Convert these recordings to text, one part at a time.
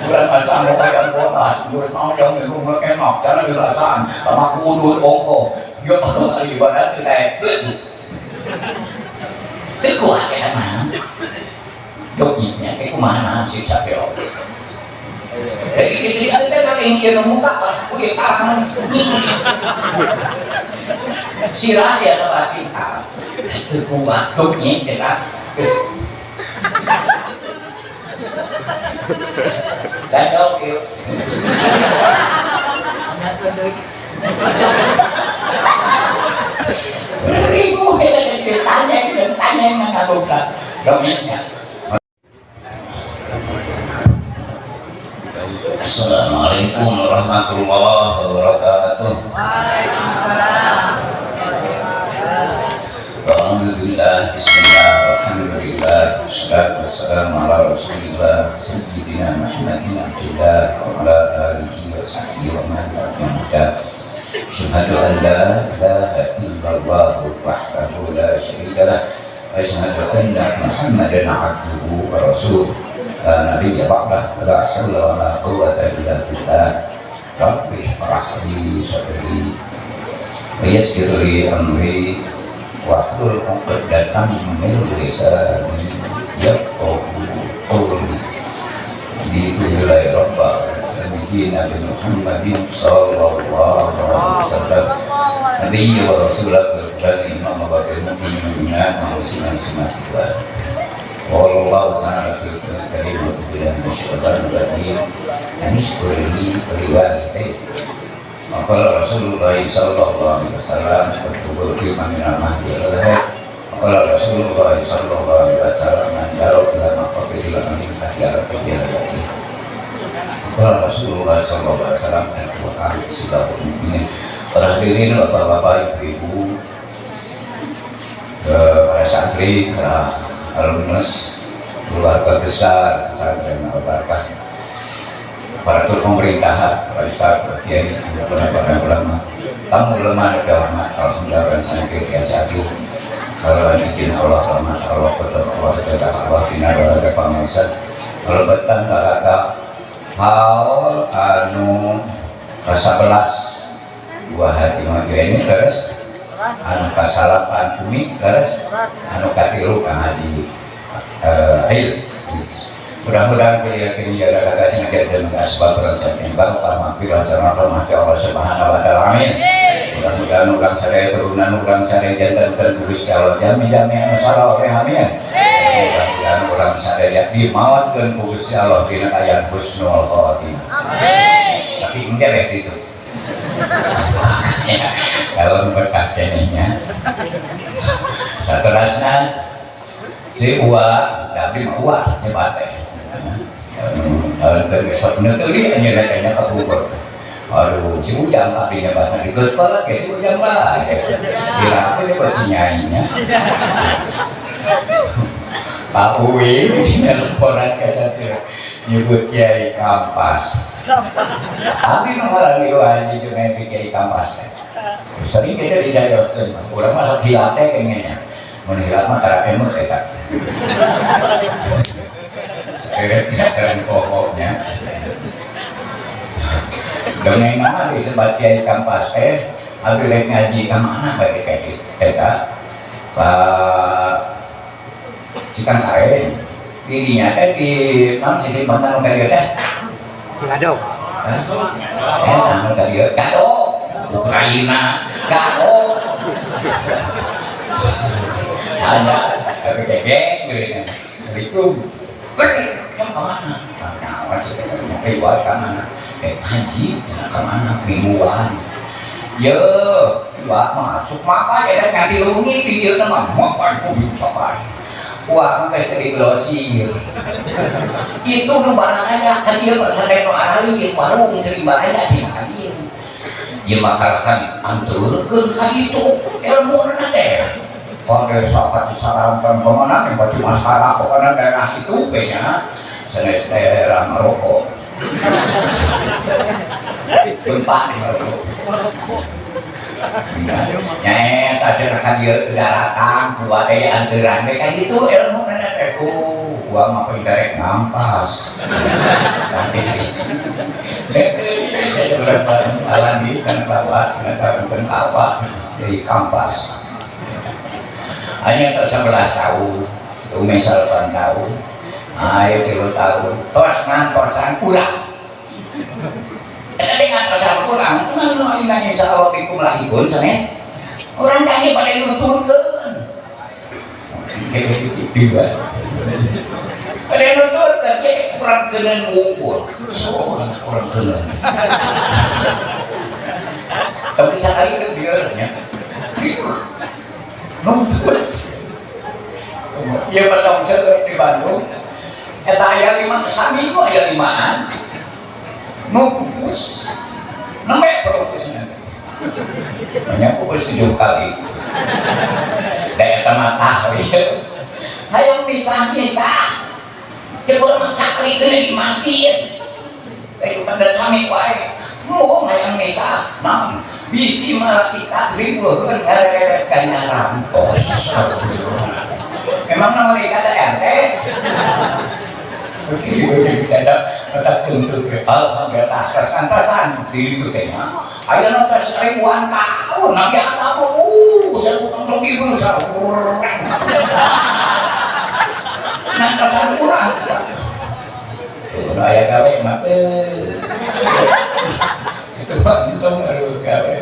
Urang asa mau hayang bodas, urang mau jang minum enak, cara dirasaan, sama kudu ongko. Ya Allah, ibadah teu daek. Teu kuat eta mah. Dognya teh kumaha siksa teh. Jadi kita di atas kan yang dia muka lah, kulit tarang. Sirah dia sama kita. Teu kuat dognya eta. Dan jawab yuk. Ribu tanya dan tanya yang ngabukkan. Dongengnya. Assalamualaikum warahmatullahi wabarakatuh. Waalaikumsalam. Alhamdulillah, bismillah, alhamdulillah, wassalatu wassalamu ala rasulillah sayyidina Muhammadin abdillah wa ala alihi wa sahbihi wa man tabi'ahum. Asyhadu an la ilaha illallah wahdahu la syarika lah wa asyhadu anna Muhammadan abduhu wa rasuluh. La nabiyya ba'dah, la hawla wa la quwwata illa billah. Rabbi shrah li sadri wa yassir li amri wahlul 'uqdatam min lisani yafqahu qawli. Di wilayah Rabbah sayyidina Nabi Muhammadin sallallahu alaihi wasallam nabiyyi wa rasulahu wal imam wa bil mu'minin wa muslimin sunnah. Wallahu ta'ala fil karim wa billahi minasyaitonir rajim. Anishkur li wa liwalidayya. Maqala Rasulullah sallallahu alaihi wasallam kubur fi minal mahdi al-lahad. Maqala Rasulullah sallallahu alaihi wasallam man jaro ila maqabiri la min ahyara fi hayati. Maqala Rasulullah sallallahu alaihi wasallam al-Qur'an silahul mu'minin. Para hadirin, bapak-bapak, ibu-ibu, para santri, para alumnus, keluarga besar pesantren Al-Barakah, aparatur pemerintahan, para ustaz, para kiai, para ulama, tamu ulama dan hormat, alhamdulillah dan sangat biasa adil. Kalau izin Allah, rahmat Allah, betul Allah, betul Allah, dina walaga pamangsa, kalau betang lalaga haul anu ke-11 buah hati maju ini terus anu kasalapan bumi terus anu katilu Kang Haji Ail. Mudah-mudahan keyakinan ya ada kasih asbab rencana barokah maghfirah sareng rahmat Allah Subhanahu wa taala. Amin. Mudah-mudahan urang sadaya turunan urang sadaya jantenkeun ku Gusti Allah jami-jami anu saleh, amin. Mudah-mudahan urang sadaya dimaotkeun ku Gusti Allah dina kaayaan husnul khatimah. Amin. Tapi engke beh ditu. Ya, kalau berkah kenehnya. Saterasna si uwa, abdi mah uwa nyebat teh. Besok neuteuy anjeunna teh nya kapungkur. Aduh, si Ujang abdi nyebatna di sekolah ke si Ujang bae. Kira apa nyebut si nyainya. Pak Uwi teleponan ka satria nyebut Kiai Kampas. Abdi nu ngaran di haji jeung Kiai Kampas teh. Sering kita dicarioskeun, urang mah sok hilap teh geuningan nya. Mun hilap mah tara emut eta. Sekeretnya sering pokoknya. Dongeng mah disebat Kiai Kampas teh, abdi rek ngaji ka mana bae ka eta? Ka Cikangkare. Di dinya teh di naon sisi bantan ka dieu teh? Gadog. Hah? Eh, anu ka dieu Gadog. Ukraina, Gadog. Ada tapi kegeng gitu. Assalamualaikum. Weh, kamu ke mana? Nah, sih teh riwayat ka mana? Haji ka mana? Mingguan. Ye, wah masuk mapa ya dan nganti lungi di dieu mah mapa ku papa. Wah, mah geus diglosir. Itu nu barang aja ka dieu mah sadaya nu aralin warung sering baraya sih ka dieu. Ieu mah kalakan anturkeun ka ditu ilmuna teh. Ka desa ka Cisarampan ka mana nih ka Cimaskara pokokna daerah itu kayaknya sanes daerah Maroko. Gempa di Maroko. Nyaeta cenah ka dieu daratan kuat teh dianturan teh ka ditu ilmuna teh. Oh. Uang apa direk ngampas. Saya berapa alami kan bawa kan kawa dari kampas. Hanya tak 11 tahun, umi 8 tahun, ayo 3 tahun, tos ngantosan urang. Eta teh ngantosan urang, nu ayeuna insyaallah bikum lahibun sanes. Urang teh pada nuturkeun. Gitu pada nuturkeun, ya kurang keuneun wungkul. So, kurang keuneun. Tapi sakali keur dieu nya. Nutur. Ieu petong seueur di Bandung. Eta aya 5 saminggu aya 5an. Nu pupus. Nembe pupusna. Banyak pupus 7 kali. Da eta mah tahlil. Hayang misah-misah. Cek urang sakali geuna di masjid. Kayak pada sami wae. Mau hayang misah, naon? Bisi malaikat riweuheun ngarereret ka nyarantos. Emang nama malaikat RT? Oke, tetap tentu. Alhamdulillah, terus antasan di itu teh. Ayeuna teh ribuan tahun Nabi Adam sebutan ribu urang. Nantosan urang. Tuh, aya gawe mah. Itu mah untung aduh gawe.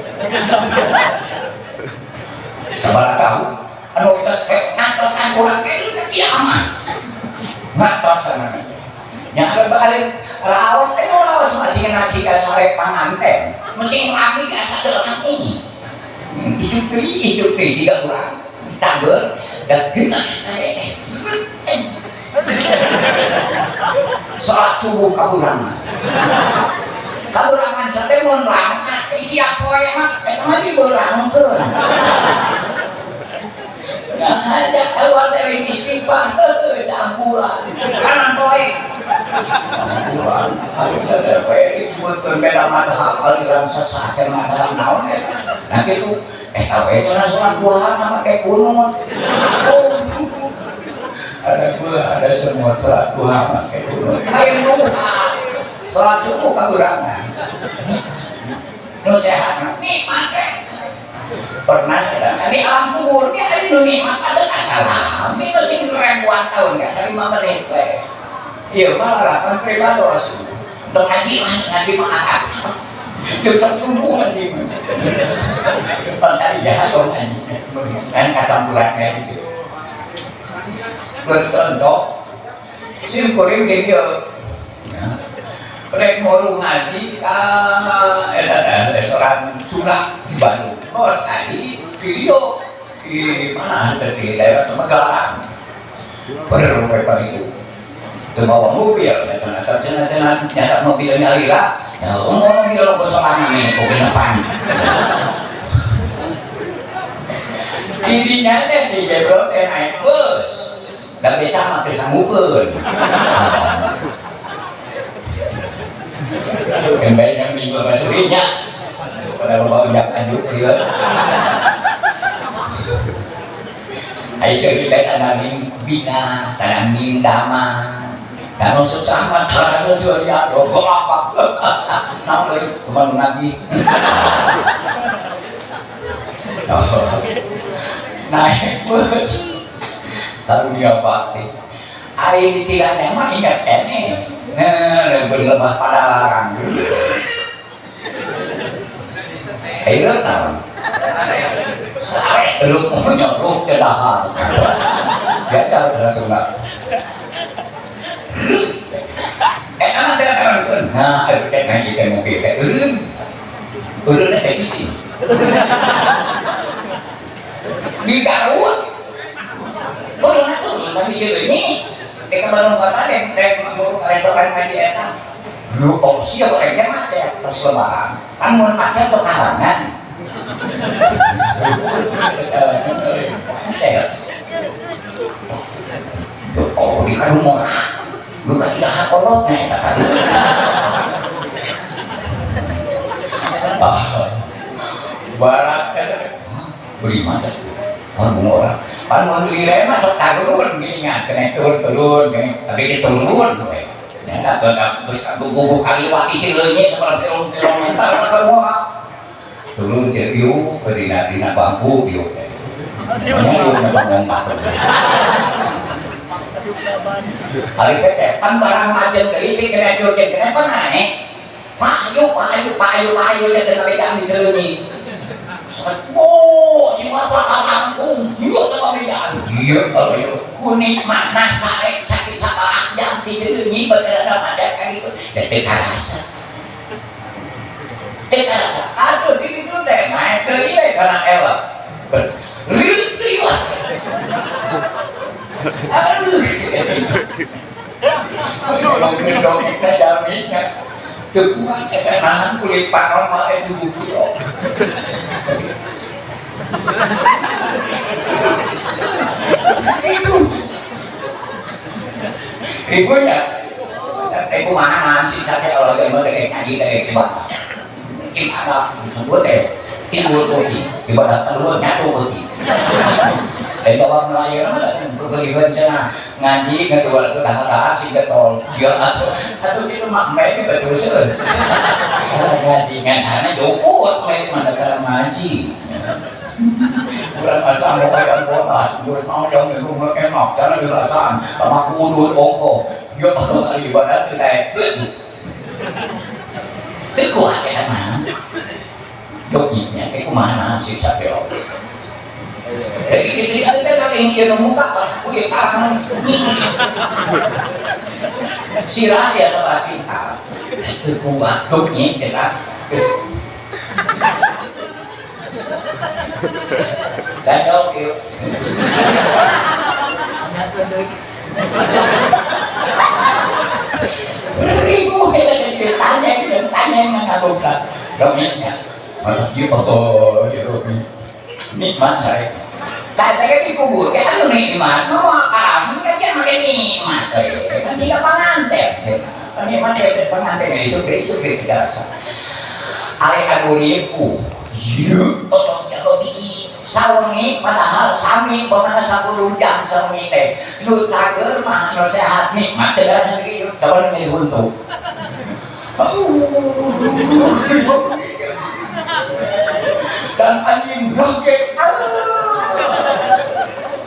Sabaraha tahun anu geus ngantosan urang teh itu kiamat. Ngantosan. Nya ada balik raos eh raos masih nasi ka sare panganten. Mesin rami ka asa teu rami. Isuk deui tiga urang. Cager da geunah sare teh. Salat subuh kaburangan. Kaburangan sate mun langkat tiap poe mah eta mah dibeurangkeun. Nah, ada keluar dari istighfar campuran. Kanan poe. Campuran. Ayo ada poe disebutkeun beda madhab aliran sesat cenah madhab naon eta. Nah kitu eta we cenah salat duha mah make kunut. Oh. Ada gula, ada semua salat duha make kunut. Ayo duha. Salat subuh kaburangan. Nu sehat nikmat pernah kita di alam kubur dia ada nu nikmat ada asalami nu sing ribuan tahun gak 5 menit we. Iya malah lapan pribados. Untuk ngaji lah, ngaji mah apa? Jeung tumbuh ngaji mah. Pan tadi jahat dong ngaji. Kan kacampuran kayak gitu. Contoh, sim kuring teh ieu. Rek mau ngaji ka eta restoran Sunda di Bandung. Bos tadi video di mana ada di daerah Tegalan. Berapa itu? Itu bawa mobil, ya ternyata cenah nyata mobilnya lila. Ya ngomong mobil lo sorangan nih, kok depan. Tidinya teh di jebro teh naik bus. Dan beca mah teh sanggupeun. Yang yang minggu masurinya pada bawa ujak anjuk dia. Aisyah kita tanamin bina, tanamin dama. Dan susah mah terasa surya, dogo apa? Naon euy, kumaha ngaji. Naik bus. Karunia bakti. Ari di Cilandak mah ingat keneh. Nah, berlebah pada larang. Ayo naon? Sare lu nyuruh ke dahar. Ya ya bahasa Sunda. Aman ada. Nah, ayo teh ngaji teh mobil teh eureun. Eureunna teh cicing. Di Garut. Kudu ngatur di Cileunyi. Di Bandung kota deh, dek mau restoran ngaji eta. Lu oh sia urang teh macet terus lebaran. Kan mun macet sok kalangan. Macet. Oh, di Karumora. Lu kan tidak hakolot nya eta kadu. Ah. Barat eta beli macet. Karumora. Pan mun lire mah sok tarurun gini nya, kena turun turun gini, tapi kita turun we. Ya da geus kagugugu kaliwat Cileunyi sabaraha kilometer ka moal. Turun ceu ieu dina dina bangku ieu teh. Nya ieu na bangku. Ari teh pan barang macem deui sih kena curcin kena pan naik. Payu payu payu payu saya teh ngabejaan di Cileunyi. Oh, si bapak kalangkung, iya teh ngabejaan. Iya, kalau ieu ku nikmatna sae sakit sabaraha jam di Cileunyi berada macet kayak gitu. Dan teu karasa. Teu karasa. Atuh di ditu teh naik deui we kana elok. Reut deui wah. Aduh. Dongeng teh jaminya. Teu kuat eta nahan kulit panon mah itu kilo. Itu. Ribunya. Eh kumaha nahan sih sate Allah ge mah teh ngaji teh ibadah. Ibadah disebut teh timbul putih, ibadah telur nyatu putih. Jawab nu ayeuna mah berbelian cenah ngaji ngedua itu dahar-dahar si getol. Ya atuh atuh kitu mah me betul seueur. Ngaji ngan jukut me mah kana ngaji. Urang asa mau hayang bonas, urang mau jang itu mah enak, cara dirasaan, sama kudu ongko. Ya Allah, ibadah teh daek. Teu kuat eta mah. Dongengnya teh kumaha siksa teh Allah. Jadi kita itu teh kali yang muka kulit karang sirah ya sama kita itu kuat dongeng kita. Dan jawab yuk. Ribu tanya tanya yang ngabungkan dongengnya. Malah oh ya nikmat saya. Tadi dikubur, kayak anu nikmat, mau karasan kan dia makin nikmat. Kan sih pengantin, nikmat teh pengantin, supir supir tidak rasa. Ale anu ribu, yuk, otong di sawengi padahal sami pamana 10 jam sawengi teh. Nu cager mah nu sehat nikmat teu rasa kieu, coba nyeri huntu. Dan anjing roge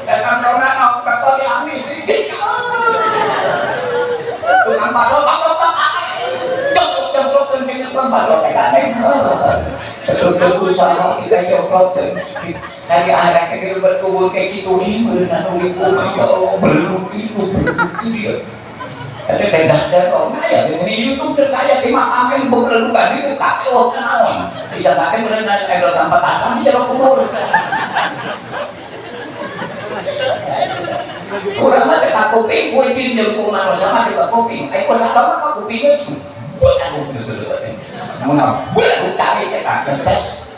dan amrona nok betul di amis tukang bakso tok tok tok cemplok cemplok kan tukang bakso teh gandeng betul usaha kita joplok tadi ada ke berkubur ke situ ini berenang ribu ya Allah belum itu dia itu teh dan orang kaya di YouTube terkaya di makam berelukan dibuka oh naon bisa pakai berenang ada tanpa petasan di jero kubur. Urang mah teh ka kuping kucing jeung ku manusia mah teh ka kuping. Ai ku salah mah ka kupingnya buat aku gitu teh. Mun buat tarik teh ka ces.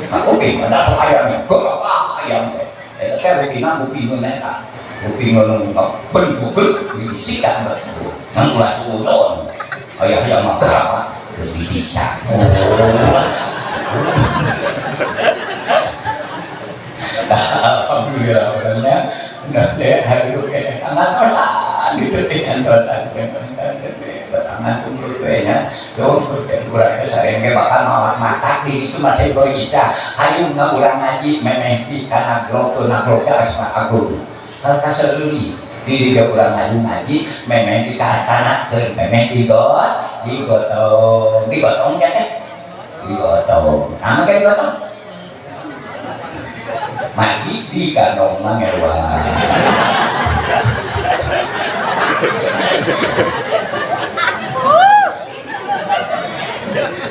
Ka kuping ada sok aya nya gerobak ayam teh. Eta teh rupina kupingeun eta. Kupingeun nu bentuk disikat batu. Ngan ulah suudon. Aya-aya mah gerobak disiksa. Alhamdulillah orangnya nanti hari ini antosan itu antosan tangan kumpul nya dong urang sareng bakal mawat mata di itu masih goreng isa hayung nga urang ngaji memeh di kana grok na grok asma agung kalau kaseuri di diga urang hayung ngaji memeh di kana memeh di got digotong digotong ya teh digotong ama ke digotong mati di kantong mangewa.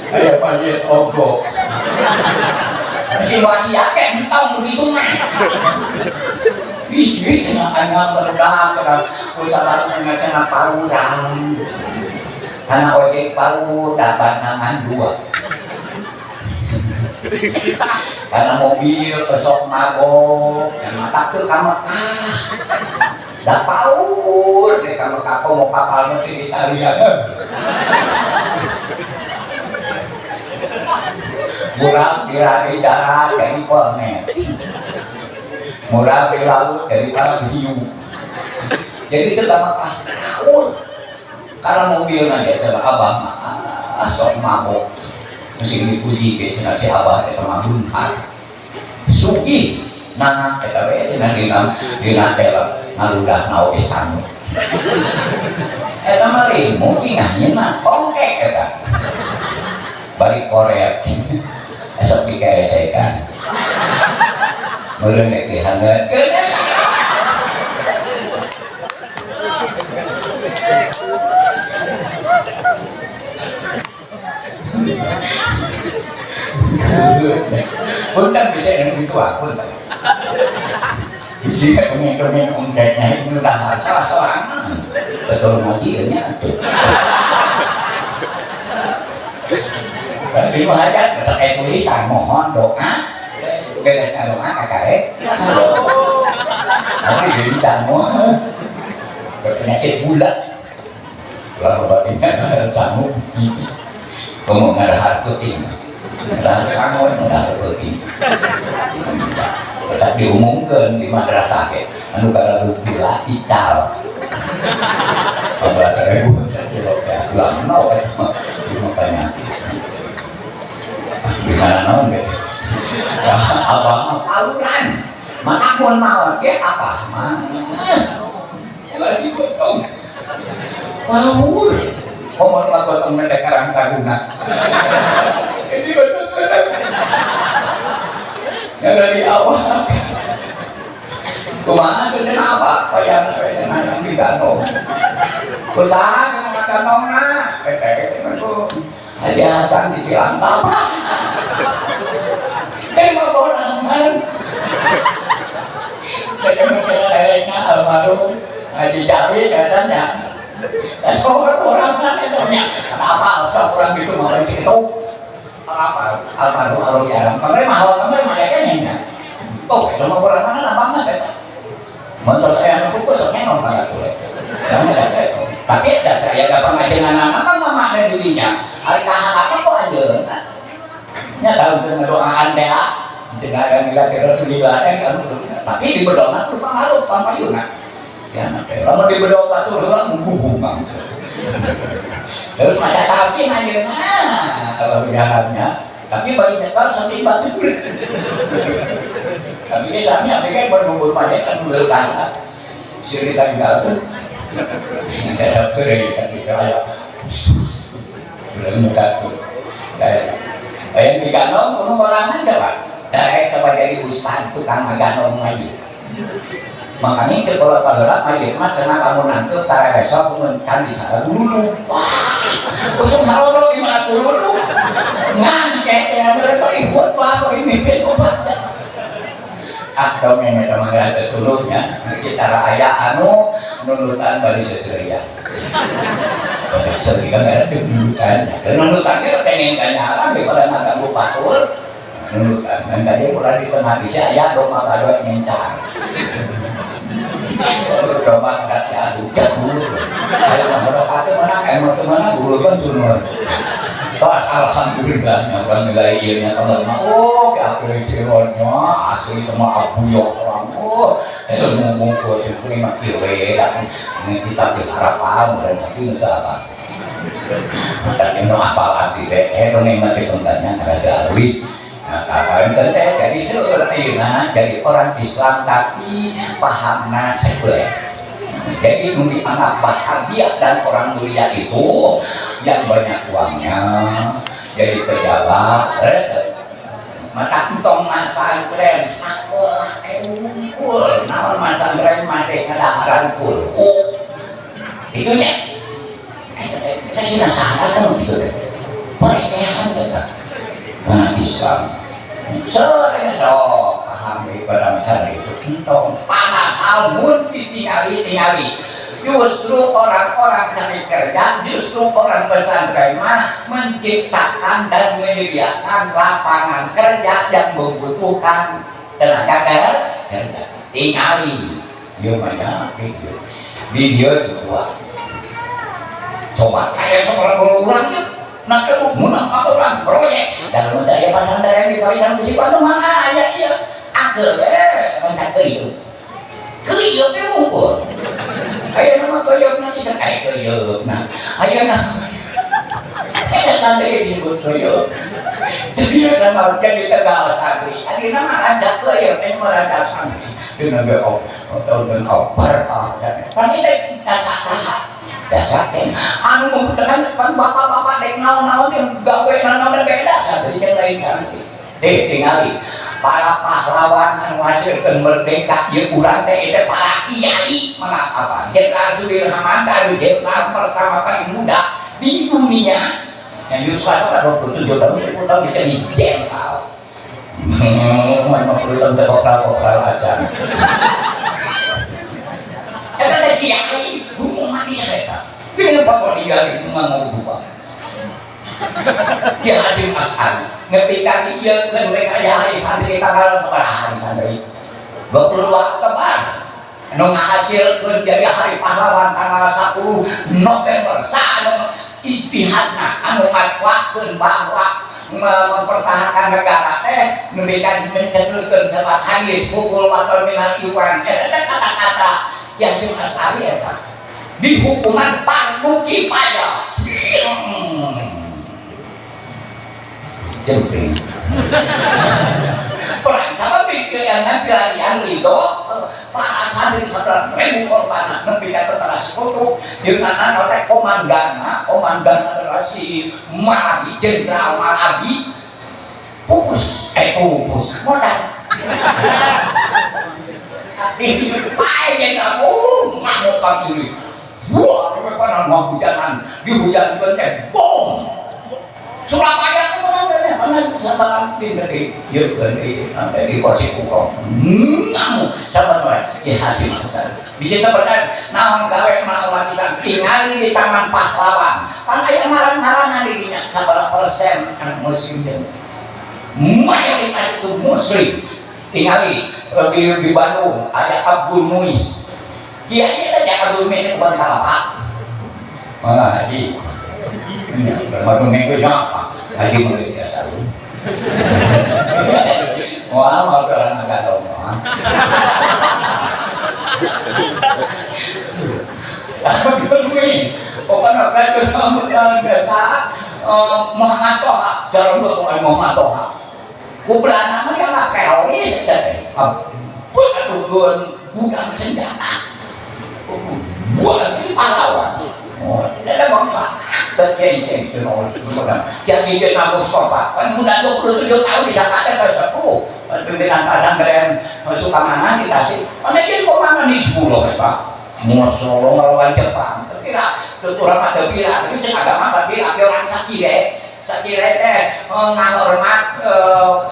Ayo payet ogo. Si wasiat entong begitu mah. Isi cenah anak barudak cenah usaha cenah pauran. Karena ojek paur dapat nangan dua. Karena mobil esok mabok, yang matak tuh ka Mekah. Da paur deh ka Mekah komo kapalna teh ditarian. Murah diradi darat jadi kornet. Murah di laut daripada hiu. Jadi itu maka kaur. Karena mobil aja coba abah mah sok mabok. Mesti dipuji ke cenah si abah eta mah buntar. Sugih nah eta we cenah dina teh ngaludah oge sangu. Eta mah ilmu ngahnya ongkek eta. Balik koret. Esok dikeresekan. Meureun rek dihangatkeun. Punten bisa yang itu aku punten. Bisa pengen-pengen ongkeknya itu udah salah-salah. Betul ngaji nya tuh. Tapi mau aja pakai tulisan mohon doa, beres doa kakak. Tapi jadi sangu berpenyakit gula. Kalau obatnya sangu, kamu ngadahar puting, ngadahar sangu, ngadahar puting. Tetap diumumkan di madrasah ke, anu kalau gula ical. 15.000 sekilo ya, gula nol ya, itu penyakit. Gimana naon gitu? Apa mah kaluran? Maka mun maot ge apa mah? Lagi gotong. Paur. Komo mah gotong mah teh karang taruna. Jadi betul. Ya dari awal. Kumaha tuh cenah apa? Wayang we cenah yang digandong. Usaha cenah ngagandongna. Eta cenah tuh Haji Hasan di Cilangkap. Emang borangan. Saya mau almarhum Haji Jawi biasanya. Orang-orangan itu nya. Apa orang gitu mau itu? Apa almarhum almarhum ya. Kemarin mahal kemarin mah kayaknya. Oh, itu mah borangan banget eta. Motor saya anu kuku sok nyenong kana tuh. Tapi ada saya ada pengajian apa mama dirinya. Ari kahan apa kok aja. Nya tahu dengan doaan teh sehingga yang dilihat Rasulullah teh kan tapi di bedona kudu pangaruh pampayuna. Ya teh lamun di bedona batur heula mungguh bang. Terus maca talqin ayeuna kalau jalannya tapi bari nyetor sampai batur. Tapi ini sami abdi kan menunggu maca kan beulkan. Siri tanggal tuh. Ada heureuy kan kayak khusus. Udah muka tuh. Kayak yang digandong kudu korangan coba. Daek coba jadi ustad tukang ngagandong lagi. Makanya cek baheula mayit mah cenah lamun nangkeup tareso mun can bisa dulu. Wah, ujung salono di mana dulu. Ngangke ya mereka ribut bae ini mimpin baca. Ah dongeng eta mah geus tulungnya kita aya anu nundutan bari seseuria. Baca seuri kan ada nundutan. Nundutan ge pengen kanyaran daripada ngaganggu batur. Nundutan dan tadi kurang di tengah bisa aya domba badoy nyencar. Domba kada diadu dulu. Ayo masyarakat mana emang kemana dulu kan cunur. Tos alhamdulillah nyawan nilai ieu teman mah oh ke sironnya asli teh mah abuyok orang oh ilmu mungkul si mah kieu we datang kita geus harapan dan lagi teu apa. Tadi nu apal abdi we dongeng mah teh tentangnya Raja Alwi. Nah, kapan teh jadi seueur ayeuna jadi orang Islam tapi pahamna sekuler. Jadi nu dianggap bahagia dan orang mulia itu yang banyak uangnya, jadi pejabat, terus mata entong masantren sakola teh unggul, naon masantren mah teh kadaharan kulku. Itunya. Eta teh eta sina saha teh kitu teh. Pelecehan eta. Nah, Islam. Sore sok paham daripada macam itu entong padahal mun ditingali-tingali justru orang-orang cari kerja, justru orang pesantren mah menciptakan dan menyediakan lapangan kerja yang membutuhkan tenaga kerja. Tingali, ieu mah ya di dia sebuah coba kayak seorang orang ya nak kamu munah apa orang proyek dan mun aya pesantren di kawitan besi Bandung mah aya ieu akeul we Loncat keuyeup. Keuyeup teh ngumpul. Ayeuna mah keuyeup na bisa kayak keuyeup. Nah, ayeuna eta santri disebut keuyeup. Biasa mah jadi Tegal santri. Ayeuna mah rancak keuyeup, ini mah rancak santri. Dina ge oh, tahun dan berkah. Pan itu dasa taha. Dasa teh anu membutuhkan pan bapak-bapak dek naon-naon teh gawe naon-naon beda santri jeung lain santri. Deh tingali para pahlawan anu ngahasilkeun merdeka ieu urang teh itu para kiai. Mengapa Jenderal Sudirman anu jenderal pertama paling muda di dunia yang Yusuf Kalla 27 tahun, 10 tahun jadi jenderal. 50 tahun teh kopral-kopral aja. Eta teh kiai hukuman dia eta. Gini foto dia di ngomong lupa. Ki Hasyim Asy'ari nepi ka ieu keun mereka aya hari santri tanggal sabaraha hari santri 22 Oktober anu ngahasilkeun jadi hari pahlawan tanggal 10 November. Saha ijtihadna anu matwakeun bahwa mempertahankan negara teh nepi ka mencetuskeun sebat hadis hubbul wathon minal iman? Eta teh kata-kata Ki Hasyim Asy'ari. Eta di hukuman fardu kifayah. Jempling perang sama pikiran pelarian ridho para santri sadar ribu korban nepi ka tentara sekutu jeung anak teh komandanna, komandan adalah si Marabi, Jenderal Marabi, pupus, eh pupus modal di pae jenderal ngamuk pamili. Wah, sampai mau hujanan di hujan teh bom Surabaya. Kemana mana sama di di ya di sampai di kursi kukong ngamuk sama Ki Hasyim Asy'ari. Di situ percaya naon gawe naon lapisan tingali di tangan pahlawan pan aya ngaran-ngaranan di dinya sabaraha persen anak muslim jeung mayoritas itu muslim. Tingali di Bandung aya Abdul Muis, kiai teh. Abdul Muis itu bukan kalapa mana haji. Bandung minggu apa haji Malaysia selalu. Wah, mau ke orang agak dong. Abdul Muis pokoknya kan biasa Muhammad Toha jalan betul. Muhammad Toha ku Belanda mah dianggap teroris teh. Aduh, gudang senjata buat ini pahlawan. Oh, tidak ada bangsa dan kiai kiai itu nomor kiai kiai Mustafa kan muda 27 tahun disangka ke sepuh pimpinan pesantren Sukamana di Tasik mana jadi komandan di 10 ya Pak. Musuh ngelawan Jepang kira orang ada pira tapi cek agama apa pira orang sakire sakire teh ngahormat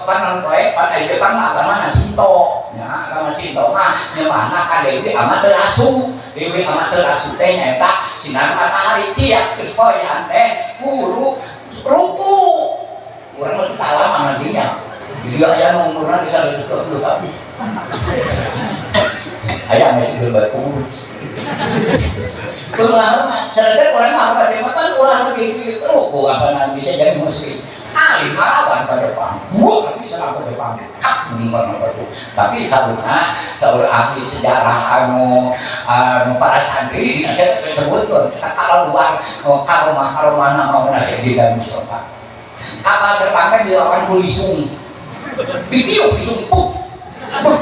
panon poe pan Jepang mah agama Shinto ya. Agama Shinto mah nyembahna ka Dewi Amaterasu. Dewi Amaterasu teh nyaeta sinar matahari. Tiap geus poean teh kudu ruku. Urang mah teu kalah nantinya jadi aya nu umurna bisa 120 tahun aya masih berbuat kubur. Kudu ngahormat, sedangkan orang ngahormat dia kan ulah lebih ruku apa nanti bisa jadi muslim. Alim ngelawan ke depan, gua bisa ke depan, kap itu. Tapi saurna, saur ahli sejarah anu anu para santri di nasihat tersebut kita kalau luar karomah karomah nama nasihat di dalam Mustafa. Kapal terbangnya dilawan ku lisung, ditiup lisung, puk, puk,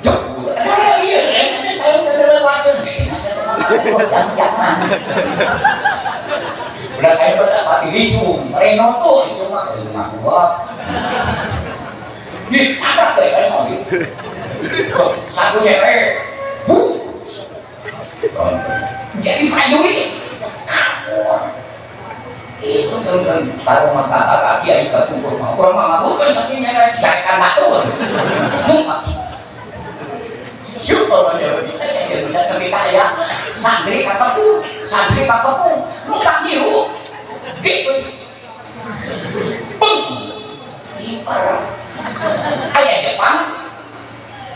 jauh. Ada iya, jangan udah kayak pada pati lisung, Reno tuh lisung mah rumah gua ditabrak deh kayak mau gitu satu nyere bu jadi prajurit kabur itu terus kalau mata kiai kekumpul mau kurang mama bukan saking nyere carikan batu. Yuk, kalau jadi lebih kaya, santri kakepung, santri kakepung, lu tak nyiru, gitu. Beng, hiper. Ayah Jepang,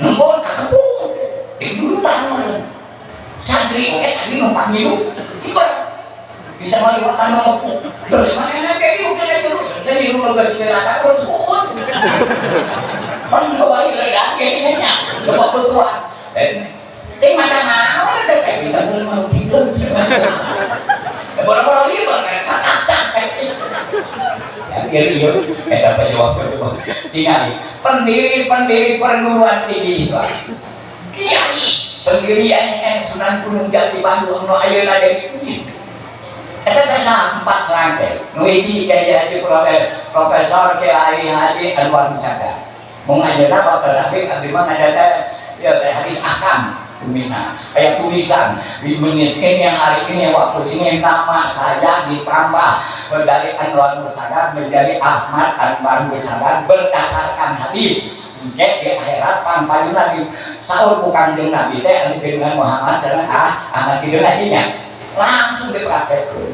nembon kakepung, di dulu tangan. Santri oke tadi numpak nyiru, hiper. Bisa meliwatan mengepung. Dari mana enak kayak gitu, kena nyiru, saya nyiru ngegas di rata, turun. Pan gawa ledak gini nya. Loba kutuan. Teh macam naon teh teh kita boleh mau tidur. Boro-boro ieu kakak. Ya ieu eta pejuang tingali pendiri-pendiri perguruan tinggi Islam. Kiai pendiri IAIN Sunan Gunung Jati Bandung nu ayeuna jadi eta teh empat serangkai. Nu hiji Kiai Haji Profesor Kiai Haji Anwar Musadad. Mau ngajarna Bapak Sabik abdi mah ngajar teh ya teh hadis ahkam Mina kayak tulisan di menit ini, hari ini, waktu ini, nama saya ditambah dari Anwar Musadad menjadi Ahmad Anwar Musadad berdasarkan hadis. Engke di akhirat pangpayuna di sahur ku Kanjeng Nabi teh anu dengan Muhammad dan Ahmad kieu nya langsung dipraktekkeun.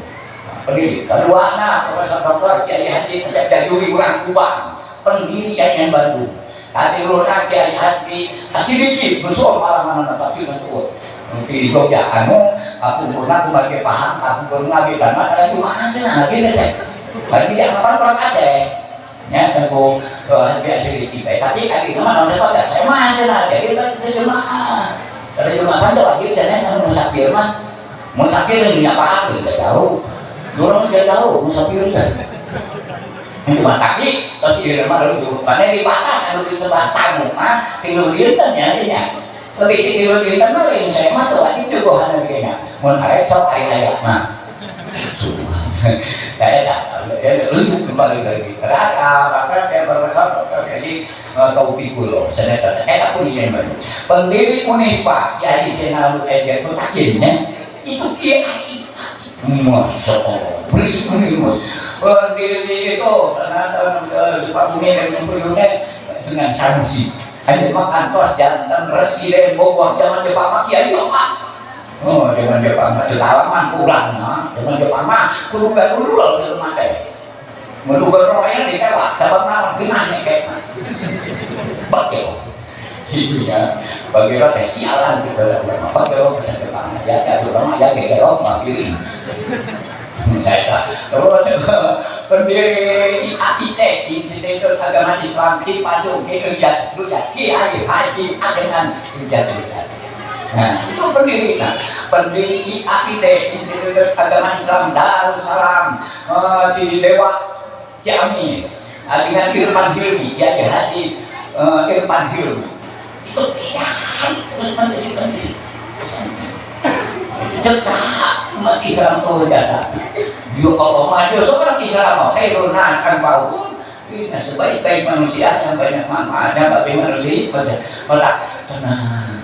Pendiri kedua, nah, Profesor Dr. Kiai Haji Acep Jazuli, urang Kubang, pendiri IAIN Bandung. Tadi luna Kiai Haji Asidiki besul palaman tafsir masuk di Jogja anu kapungkurna kumargi paham kapungkur Nabi dan mah ada cuma cenah kieu teh. Bari dianggapan orang Aceh ya tentu Haji Asidiki teh, tapi kali ini mah naon sebab saya mah cenah jadi teh jemaah. Dari jemaah kan wajib cenah sama musafir mah. Musafir yang nyapa tidak jauh. Dorong tidak jauh musafir teh. Cuma tapi terus ieu mah dulu mana di batas anu di sebelah tamu mah 3 dinten ya nya. Lebih ti 3 dinten mah lain saya mah teu wajib juga hana kayaknya. Mun arek sok ari aya mah. Subuh. Saya tak lucu kembali lagi. Rasa bahkan kayak profesor dokter jadi Taufiqullah senator eta pun yang banyak. Pendiri Unisba Kiai Haji Zainal Ejen Mutakin ya. Itu Kiai Masya Allah, beri ini mas. Pendiri itu ternyata Sukabumi dan dengan Sanusi. Ada mah kantos jantan residen Bogor zaman Jepang mah Kiai Yoka. Oh, zaman Jepang mah teu kalaman kurang nah. Zaman Jepang mah kudu ulul di rumah teh. Menugal roya ditewak sabab naon genah nyekek mah. Bakeo. Itu ya, bagi teh sialan di bahasa urang mah. Bakeo bahasa Jepang. Ya ya urang mah ya gegero mah piring. Nah, terus pendiri IAIC, Institut Agama Islam Cipasung, Ki Ilyas Rujat, Kiai Haji Adenan Ilyas Rujat. Nah, itu pendiri. Nah, pendiri IAID, Institut Agama Islam Darussalam, di Dewa Ciamis, dengan Irfan Hilmi, Kiai Haji Irfan Hilmi. Itu kiai terus pendiri-pendiri. Cek saha umat Islam eueuh jasa. Dia kalau mah dia seorang Islam khairun nas anfa'uhum, ini sebaik-baik manusia yang banyak manfaatnya bagi manusia. Maka tenang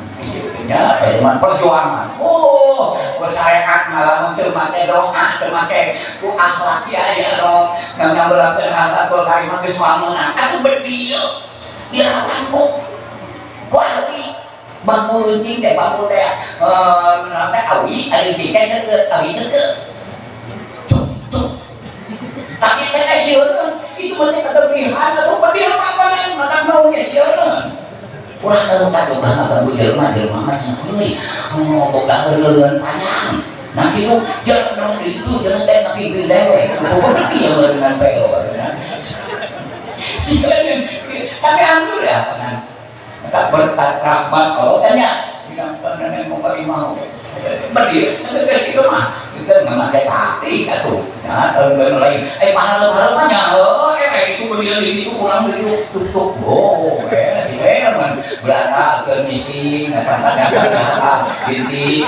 ya, teman perjuangan. Oh, syariat malah teu make doa, teu make ku akhlak ya ya dong ngambeulkeun akhlakul karimah geus moal meunang atuh bedil dilawan ku ahli bambu runcing teh, bambu teh naon teh, awi ari runcing teh seukeut, awi seukeut tus tus, tapi teh teh sieun itu mah teh kelebihan atuh bedil mah apa mata maunya sieun. Ulah kalau kata ulah ngaganggu jelema, jelema mah cenah euy, oh, boga leungeun panjang. Nah kitu jangan dong itu jangan teh ngapimpin dewek. Pokoknya dia dengan peo. Tapi alhamdulillah kan. Tak berkat rahmat Allah kan ya. Dina panen mau kali mau. Berdiri, geus kitu mah. Itu nggak make taktik atuh. Ya, tahun lain. Eh, pahala-pahala mah nya, oh, itu berdiri itu kurang dari tutup. Oh, nanti man Belanda ke misi, apa apa inti.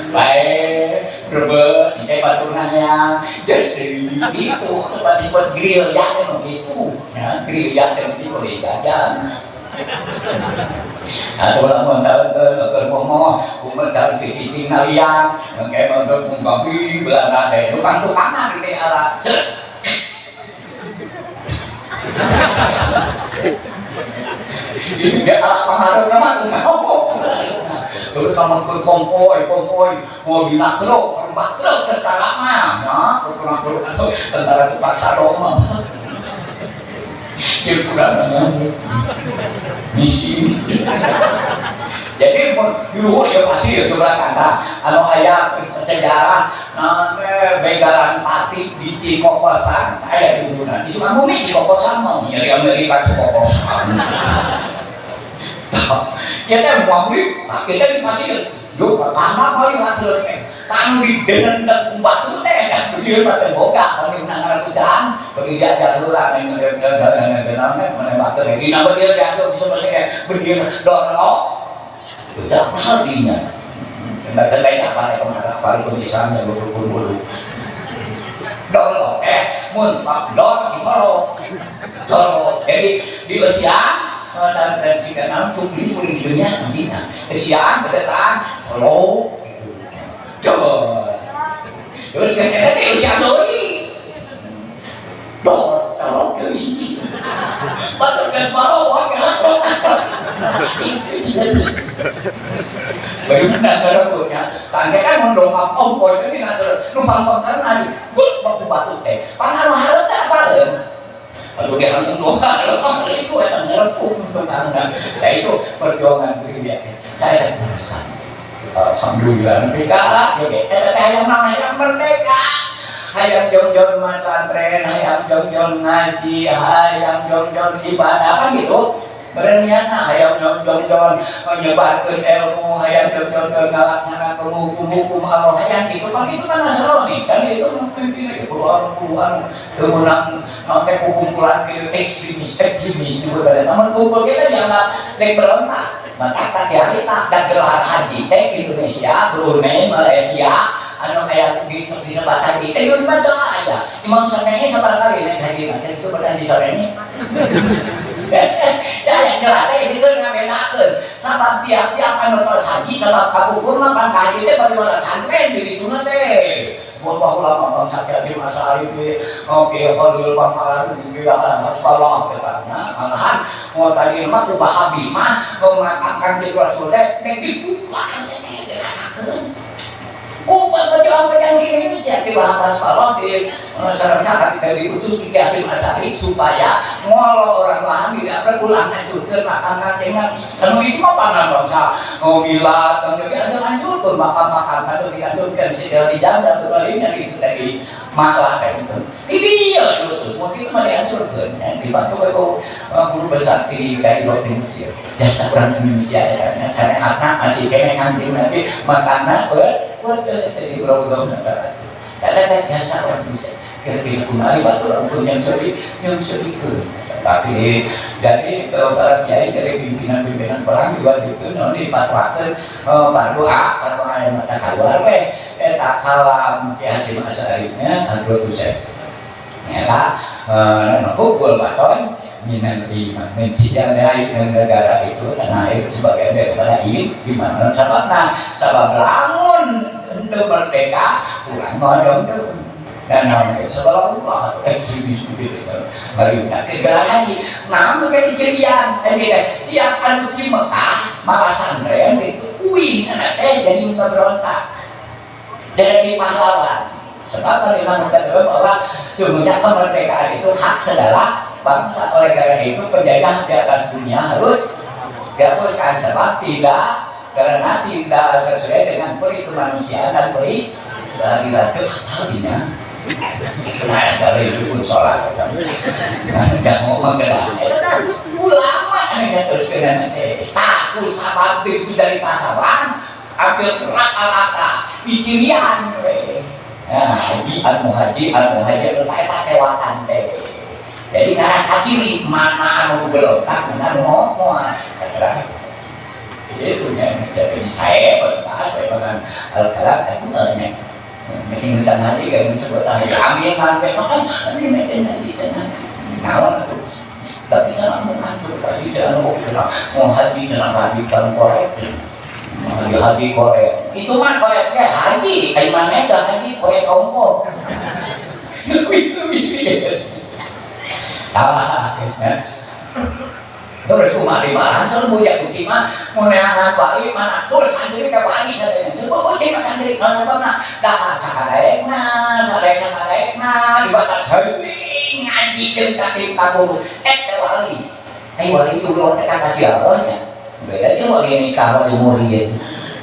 Baik, rebet, ini baturnya jadi gitu, tempat disebut grill ya kan gitu, ya grill ya kan gitu jajan. Atau lamun tahun ke momo, umur tahun ke cicing naliang, kayak untuk mengkapi Belanda deh, tukang tukangan ini ala, set. Ini dia alat pengaruh nama mau. Terus kamu ke kompoi, kompoi mau dinakrok, rembak truk tentara mah, ya, kurang atau tentara dipaksa dong. Dia kurang misi. Jadi mun di luhur ya pasti ya belakang tah anu aya sejarah naon teh, begalan pati di Cikokosan aya di hulunan di Sukabumi. Cikokosan mah nya di Amerika Cikokosan. Ya teh mau beli kita di pasir yo karena kali ngatur teh anu di dendeng ku batu teh berdiri mah teh boga kami menang ucahan bagi diajar heula ning menembak teh dina berdiri diatur seperti kayak berdiri dorong udah apa dinya. Bahkan baik apa ya kemana apa itu misalnya buru-buru dolo mun pak dor dicolok dolo. Jadi di usia dan dan jika naon tulis boleh dunia nantinya usia kedepan colok dor terus kayaknya di usia deui dor colok deui batur geus marowot. Bagaimana ngarepnya? Tangke kan mun dongkap ongkoh ini nanti numpang karena di but batu batu teh. Pan anu hareup teh apaleun? Aduh, dia hantu doa, itu eta ngarepuk untuk tangga. Nah, itu perjuangan dia. Saya merasa alhamdulillah merdeka, ya eta teh hayang naon? Hayang merdeka. Hayang jongjon masantren, hayang jongjon ngaji, hayang jongjon ibadah kan gitu. Berniatna hayang jongjon menyebarkan ilmu, hayang jongjon ngalaksanakeun hukum-hukum Allah, hayang gitu kan. Itu kan Nasrani kan itu memimpin puluhan-puluhan kemenang naon teh kumpulan ke ekstremis ekstremis di badan. Namun kumpul kita dianggap nek berontak maka tak diharita dan gelar haji teh Indonesia, Brunei, Malaysia anu aya di disebat haji teh di mana aya Imam Syafi'i sabaraha kali naik haji macam sebenarnya di Syafi'i. Ya, yang jelas teh itu ngabedakeun sabab tiap-tiap anu tos haji sabab kapungkur mah pan haji teh bari wala santren di dituna teh. Mun baheula mah bangsa Ki Haji Asy'ari ge, oke Khalil Bangkalan ge hasballah katanya. Malahan mau tadi mah ku Wahabi mah mengatakan di Rasul teh nek dibuka teh diratakeun. Ku pejuang-pejuang di Indonesia di Hasballah di masyarakat kita diutus Ki Hasyim Asy'ari supaya ngolo orang Wahabi tidak berulah ngancurkeun makam Kanjeng Nabi. Anu itu mah pangan bangsa oh milad kan jadi ada hancurkeun makam-makam atau dihancurkan secara di janda betul itu tadi maklah kayak gitu. Tidak diutus, waktu itu mah dihancurkeun ya, dibantu oleh guru besar di Kairo di Mesir. Jasa orang Indonesia ya, syariatna masih kene Kanjeng Nabi makana ber jadi urang-urang negara. Tak jasa orang Indonesia. Kira-kira kunali batu orang pun yang sedih, yang sedih. Tapi jadi para kiai dari pimpinan-pimpinan perang juga itu nanti dipatwakeun fardu A, fardu A yang mata keluar we eta kalam Ki Hasyim Asy'ari-nya Hadratus. Eta hubbul wathon minal iman, mencintai negara itu, tanah air, sebagai daripada iman. Sababna sabab lamun untuk merdeka urang mau dong dan naon segala Allah ekstremis begitu baru gelar haji nah kayak dicerian tiap anu di Mekah maka santren itu uih anak teh jadi berontak jadi pahlawan. Sebab kalau Imam bahwa sungguhnya kemerdekaan itu hak segala bangsa, oleh karena itu penjajahan di atas dunia harus dihapuskan sebab tidak karena tidak sesuai dengan peri kemanusiaan dan peri keadilan itu artinya. Nah, kalau itu pun sholat, nah, jangan ngomong kena. Itu kan ulama nih terus kena. Takut sabab itu dari pahlawan, ambil berat alata, dicirian. Nah, haji al muhaji al muhajir itu tak kewatan deh. Jadi ngarah kaciri mana anu berontak, mana anu ngomong. Itu ya, saya berbahas bagaimana al-kalam itu nya. Mesin hutan haji kan mencoba tahu amin sampai makan amin nanti nanti nanti naon itu tapi jangan mau ngatur tadi jangan mau mau haji jangan haji kan korek haji haji korek itu mah koreknya haji dari mana itu haji korek ongko lebih lebih. Ah, terus kumaha di bahan selalu buja kucing mah mun neangan wali mana terus santri ka wali sadaya coba kucing mah santri naon sababna dah sakadaekna sadaek sakadaekna dibatas heuing ngaji jeung katim kabul teh wali ai wali ulah teh kasih Allah nya. Beda jeung wali nikah, wali murid.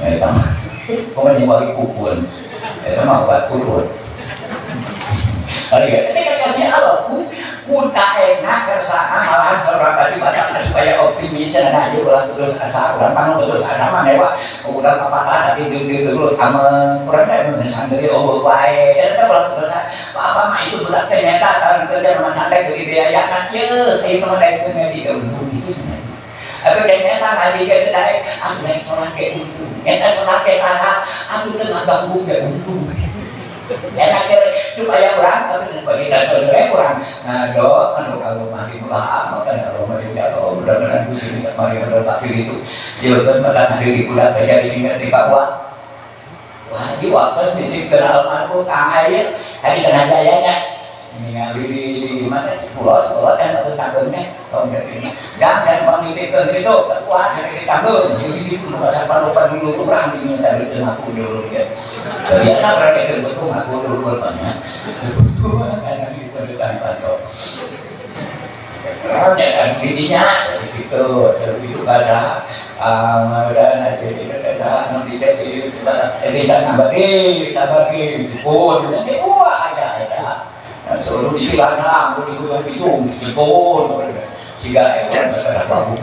Eta mah kumaha jeung wali pupun. Eta mah obat pupun. Ari ketika kasih Allah ku ku enak kersaan malahan seorang baca pada supaya optimis nah aja ulah putus asa, urang pang putus asa mah ngewa urang apa tapi di dulu ama urang teh santri oh wae eta teh ulah putus asa apa mah itu budak teh nyata tahun kerja rumah santai ke biaya na ye ieu mah daek ngaji untung gitu. Tapi ternyata ngaji ge teh daek aku daek salat ge untung, eta salat ge anak aku teu ngaganggu ge untung. Eta supaya orang tapi sebagai kita kurang nah do anu kalau mah di ulah amat kan kalau mah di ya Allah mudah-mudahan Gusti mari tapi itu dia kan pada hari di bulan jadi ingat di Papua. Wah di waktu nitipkeun almarhum Kang Air tadi tengah jayanya ningali di mana pulau sekolah kan atau tanggung tahun dari jangan bang nitipkeun itu wah dari ditanggung jadi itu masa lupa dulu orang ini tadi itu ngaku dulu ya biasa orang kecil betul ngaku dulu rupanya betul kan di depan kantor ya kan didinya gitu itu kata udah nanti kata nanti jadi tidak tambah di sabar di oh nanti wah ya ya seluruh di celana, di gunung itu, dijemput, sehingga orang berkata babu.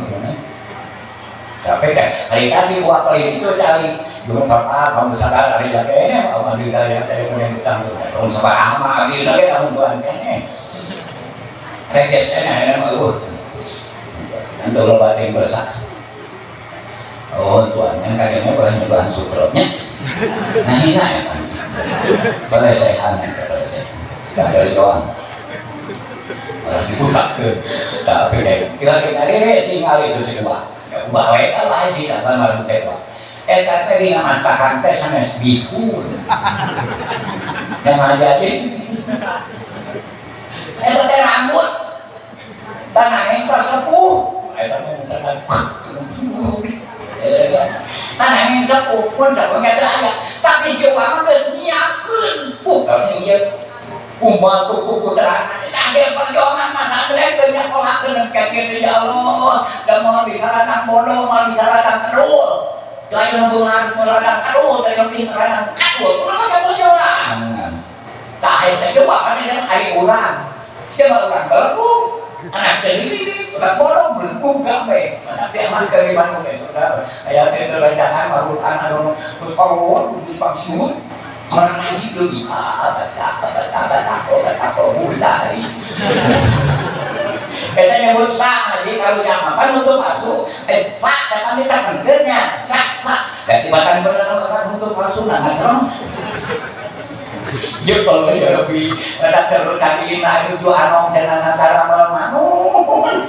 Tapi kan hari kasih uang kali itu cari belum sama kamu sadar hari ya kene mau ambil dari yang dari yang utang tahun sama ahma ambil lagi tahun tuan kene reges kene ini mau nanti lo batin bersa oh tuan yang kayaknya boleh nyobahan sutrotnya nah ini ya kan boleh sehat boleh sehat dari doang orang dibuka ke tapi kayak tinggal tinggal ini tinggal itu sih wah wah eta lagi apa malam teh wah eta teh dina mastakan teh sanes bihun yang jadi eta teh rambut tanah tos sepuh eta mah misalkan tanah yang sepuh pun sapuh teu aya tapi si uang mah geus nyiapkeun buka sing ieu umat tuku putra hasil perjuangan masa gede keur nyakolakeun ka kieu ya Allah da moal bisa ladang bodoh moal bisa ladang kedul lain beunghar ladang kedul lain lebih ladang kadul kumaha make perjuangan tah eta coba kan ai urang coba urang belengkung anak teh ini udah bodoh belengkung kabeh tapi aman ke di Bandung ya saudara aya teh rencangan marukan anu terus kalau geus pensiun merajik lebih ah baca baca baca baca mulai. Eta nyebut sa jadi kalau nyaman untuk palsu eh sa kata kita kenkernya sa sa dan tibatan bener kan untuk palsu nah ngacerong jebol ya lebih pada seru cari ina itu anom cenah antara manun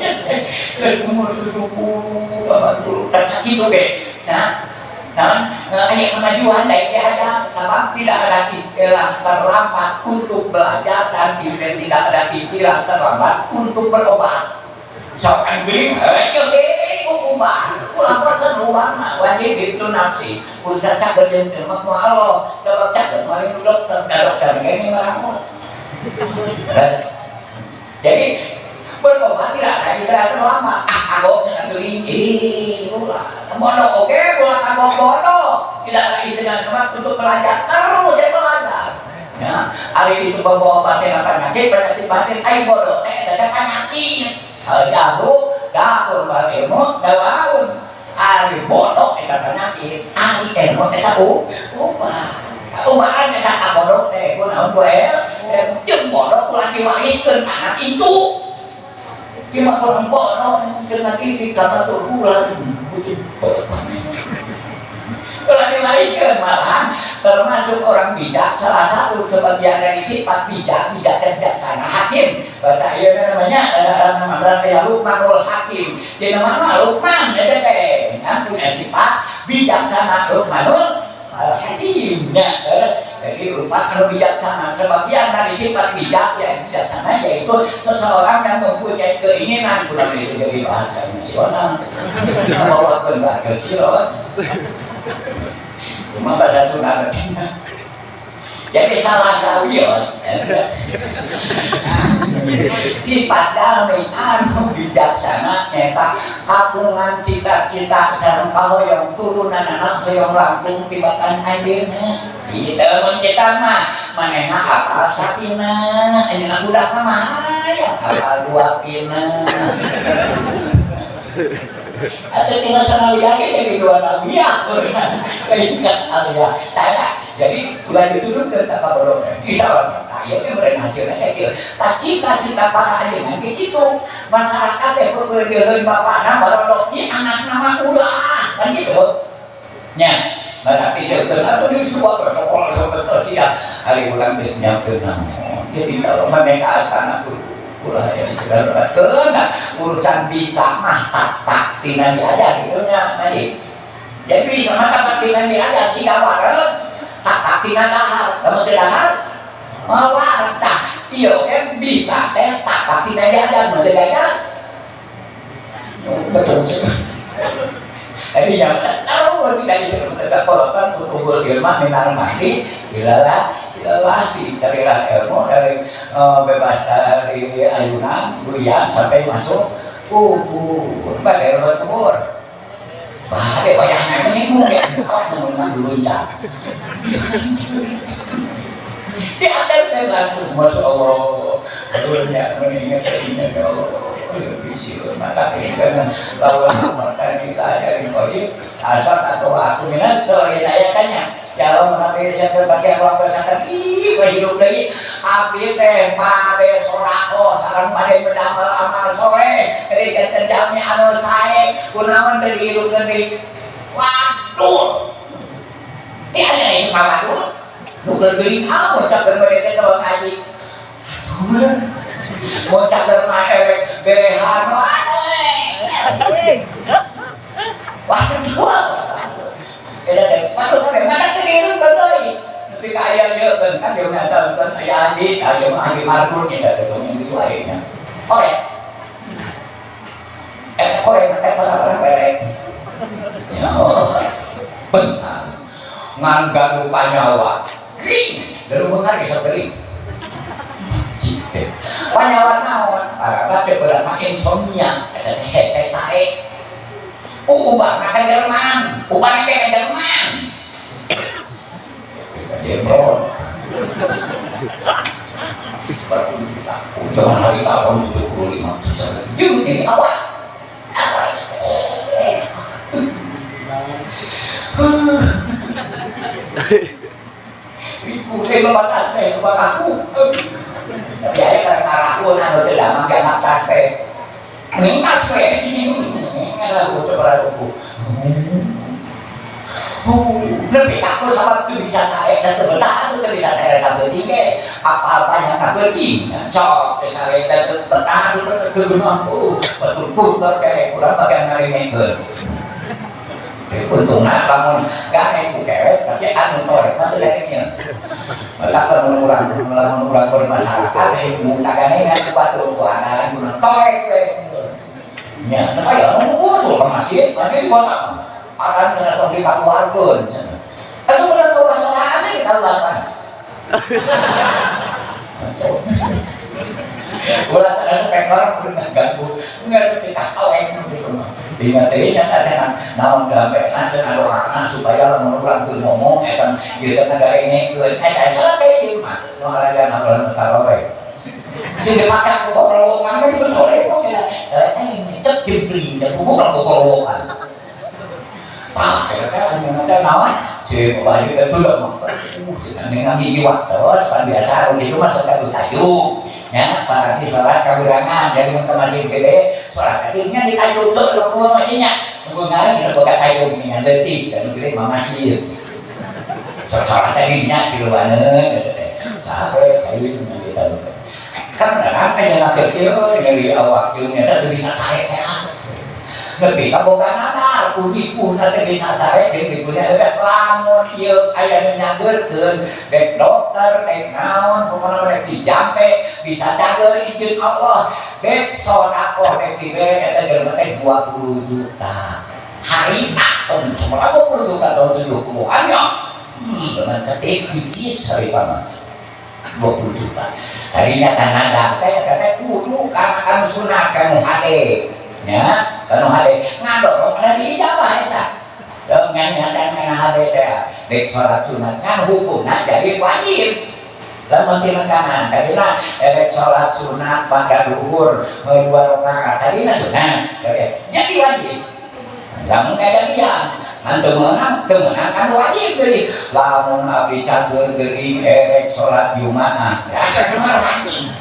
terus umur 70 80 dan sakit oke nah sama aya kemajuan baik ada sebab tidak ada istilah terlambat untuk belajar dan tidak ada istilah terlambat untuk berobat. Sok kan geuning ayo deh ubah ulah bosen ubah mah wajib itu nafsi urusan cager jeung teu mah Allah sebab cager maling dokter da dokter ge ngaramu. Jadi berobat tidak ada istilah terlambat. Ah kagok cenah geuning ih ulah bodoh oke ulah kagok bodoh tidak ada istilah terlambat untuk belajar terus saya belajar ya hari itu bawa batin penyakit penyakit batin ai bodoh teh teh penyakit jauh dahun wal ilmu dawaun ari bodoh eta penyakit ari ilmu eta ubah ubahan eta ka bodoh teh kunaon wae jeung bodoh ulah diwariskeun ka anak incu. Ieu mah kurang bodoh dengan ini kata tuh ulah ulah diwariskeun malahan termasuk orang bijak salah satu sebagian dari sifat bijak bijak bijaksana hakim bahasa ieu namanya nama berarti ya Luqmanul Hakim jadi nama Luqman eta teh punya sifat bijaksana Luqmanul Hakim ya. Jadi rupa anu bijaksana sebagian dari sifat bijak ya bijaksana yaitu seseorang yang mempunyai keinginan kurang itu jadi bahasa nasional bawa ke silon cuma bahasa Sunda jadi salah sawios. Sifat jalmi anu bijaksana nyaeta kagungan cita-cita sareng kahoyong turunanana hoyong langkung tibatan anjeunna. Ieu mun kita mah manehna apal sapina, anjeunna budak mah hayang apal dua pina. Atau tinggal sanawiyah ge jadi dua nawiyah tingkat aliyah. Tah, jadi ulah diturunkeun ka kabodoh. Insyaallah tah ieu teh meureun hasilna kecil. Tah, cita-cita para anjeunna ge kitu. Masyarakat teh peupeurieun bapakna barodok, ci anakna mah ulah. Kan gitu. Nya, berarti jeung atuh di sebuah sekolah sampai siap. Hari urang geus nyiapkeun naon. Jadi kalau maneh ka astana ulah ya segala nah, urusan bisa mah tak tina diajar gitu nya ngaji. Jadi bisa mah tak tina diajar, siga wareg tak tina dahar. Lamun teu dahar moal wareg. Tah, ieu kan bisa teh tak tina diajar, mun teu diajar betul. Jadi yang tahu tidak bisa korotan utuhul ilma minal mahdi ilalah ilalah, dicarilah ilmu dari bebas dari ayunan guyan sampai masuk kubur. Pada ilmu kubur bade wayahna masih mungkin awas mun luncat diantarkan langsung. Masya Allah, aduhnya mengingat ingat ya Allah bisi mata kan lawan mata kita dari wajib asal atau aku minas soalnya tanya ya Allah mengambil siapa baca waktu saat ih hidup lagi abdi teh bade sodako sareng bade mendamel amal soleh dari kerjanya anu sae kunaon teh dihidupkeun deui. Waduh, tiada ieu mah. Waduh, nu keur geuring ah bocah keur bade teh ngaji. Aduh, bocah keur mah erek berehan. Waduh, waduh, eta teh waduh kabeh mata teh dihidupkeun deui nepi ka aya ieu kan jeung nyata kan aya andi aya mah andi markur nya teh dong di wae nya. Oke, eta korek teh barang berek ya benar ngan gaduh panyawa kering dari bengar bisa kering. Panyawa naon para baca berat mah insomnia eta teh hese sae ubah ka Jerman, ubah ka Jerman. Jebron. Jangan hari tahun 75 jeung ini awas. Awas. Ibu teh loba tas teh, loba kaku. Tapi aya karena ngaraku anu teu damang ge anak tas teh. Ning tas we. Ngaraku coba raku. Lebih takut sama teu bisa sae dan teu betah atuh teu bisa sae saeutik ge. Apa-apa yang penting. Sok teu sae dan teu betah atuh teu geunah. Batur puter ke kurang bagian ngarengekeun. Untungna lamun gane ku kewet tapi anu torek mah teu ganekeun. Maka lamun urang lamun urang bermasyarakat muka ganengan ku batur ku anak guna torek we. Nya, supaya nu usul ke masjid, mana di kota. Akan cenah tong dikaluarkeun cenah. Atuh bener teu sorangan teh dikaluarkeun. Ulah cenah speaker ganggu, enggak sepi tawek gitu mah. Ingat teh nya cenah naon gawe cenah doana supaya lamun urang teu ngomong eta ieu teh ngadarengekeun. Eta salah teh ieu mah. Nu araya ngabalan taraweh. Sing dipaksa ku kokorowokan kan betul ya. Eh cek jempling dan bukan kokorowokan. Tah, eta teh anu teh naon? Si baju itu udah mah. Cenah ngan hiji waktu, pan biasa gitu mah sok tajuk. Ya, para sholat kagurangan, jadi mun ke masjid gede, sholat tadi nya ditajuk sok lu mah nya. Tunggu ngaran bisa boga tajuk dengan leutik dan gede mah masjid. Sok sholat tadi nya tiluaneun eta teh. Sampai cai dengan kita. Kan beneran aja kecil nyeri awak jeung eta teu bisa sae teh. Nepi ka boga nadar ku ripuhna teh bisa sae jeung ripuhna teh lamun ieu aya nu nyageurkeun dek dokter dek naon pokona rek dijampe bisa cager izin Allah dek sedekah dek dibere eta jelema teh 20 juta harita tahun sabaraha 20 juta tahun 70-an ya dengan cetik picis harita mah 20 juta. Tadinya tanada teh teh kudu kana kanu sunat kanu hade nya, kanu hade ngadorong kana diijabah eta. Dong nyanyian kana hade teh dek salat sunat kan hukumna jadi wajib. Lamun tinekanan tadina erek salat sunat pada duhur dua rakaat tadina sunat jadi wajib. Lamun kajadian ngan teu meunang, teu meunang kan wajib deui. Lamun abdi cageur geuring erek salat Jumaah, ya eta mah wajib.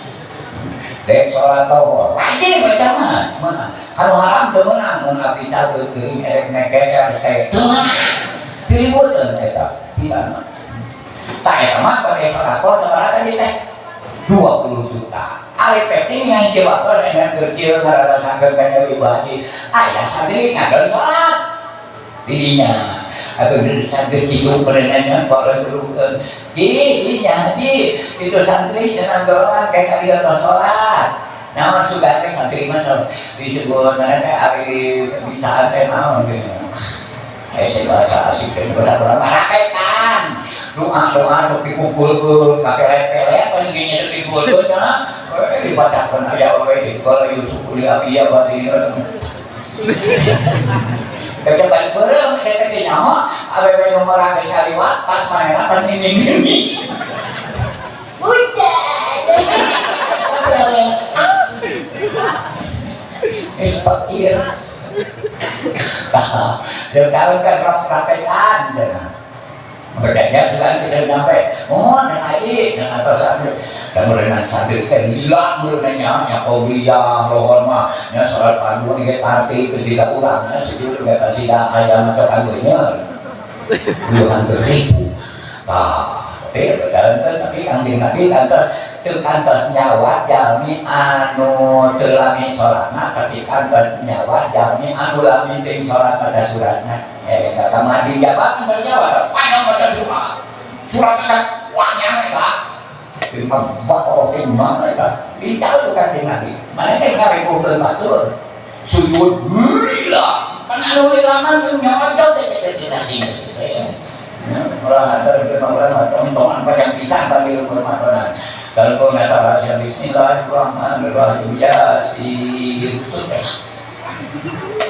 Dek salat tohor wajib eta mah. Meunang. Kalau haram teu meunang, mun abdi cageur geuring erek naik teh teu meunang. Diributeun eta pidana. Tah eta mah bade sedekah sabaraha tadi teh? 20 juta. Ari penting yang di waktu saya kecil ngarasakeun ka nyeri ibu haji. Aya santri ngagal salat di dinya. Atau di geus kitu berenanya kok teruskeun. Ji, dinya ji, itu santri cenah dorongan kayak kalian mah salat. Naon sugan teh santri mah disebut teh ari bisa teh naon gitu. Eh, bahasa asik teh bahasa urang ngarakekan. Doa-doa sok dikumpulkeun ka pelet-pelet paling gini sok dikumpulkeun nya. Dibacakeun aya we kalau Yusuf li abi ya batin. Dek balik beureum dek teh nyaho awewe nu marang geus kaliwat pas manehna pas nini-nini. Hujan. Geus fakir. Tah, tahun kan praktekan cenah. Berjanjian sudah bisa nyampe. Oh, dan aji, dan atas santri. Dan merenang santri teh lila merenangnya, nya qobliyah, lohor mah, nya salat fardu ge tartib ketika urang nya sujud ge kasida aya maca nya. Puluhan ribu. Tah, tapi berjalan tapi kangjeng Nabi kantos teu kantos nyawa jalmi anu teu lami salatna, tapi kantos nyawa jalmi anu lami ting salat maca suratna. Eh, kata mah dijabatan dari siapa? Panjang maca surat. Surat eta panjang eta. Lima bak lima eta. Dicabut kanjeng Nabi. Mana teh ngarebuhkeun batur. Sujud lila. Kan anu lila mah nyocot teh teh teh teh teh. Ulah ada di orang tontongan panjang pisan panggil rumah. Kalau kau nggak tahu rahasia Bismillahirrahmanirrahim Yasin.